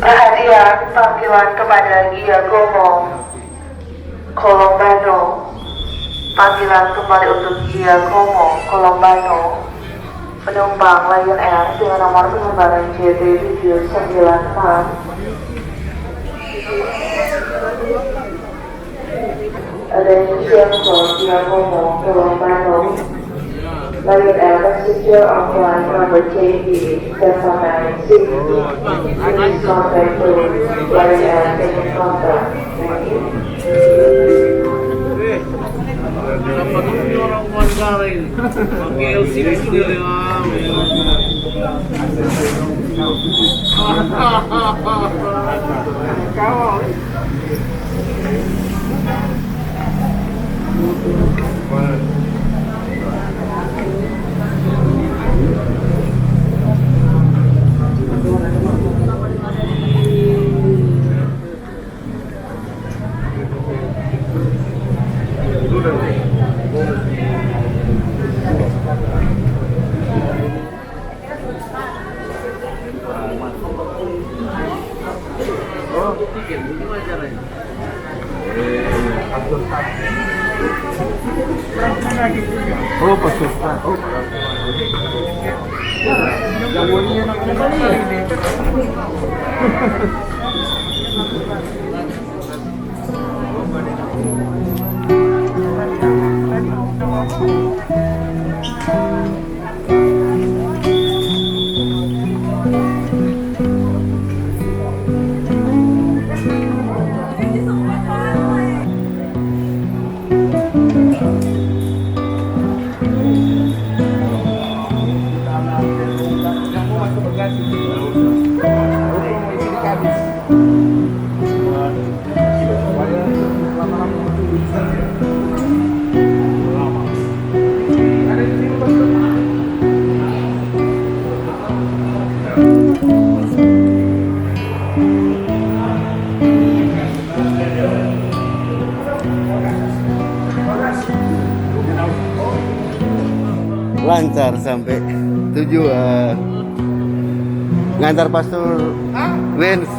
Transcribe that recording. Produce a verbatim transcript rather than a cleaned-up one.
Perhatian, panggilan kepada Giacomo Colombano. Panggilan kembali untuk Giacomo Colombano. Penumpang Lion Air dengan nomor penerbangan J T tujuh sembilan enam. Attention for Giacomo Colombano. Lion Air passenger on flight number J T seven nine six. Please contact to Lion Air check-in counter. Thank you. Siapa dulu orang Bandar ini? Pakai L C D sendiri, ah. Kawan. Oh, pas Ustaz. Oh. Lancar sampe tujuan. Ngantar Pastor Wins.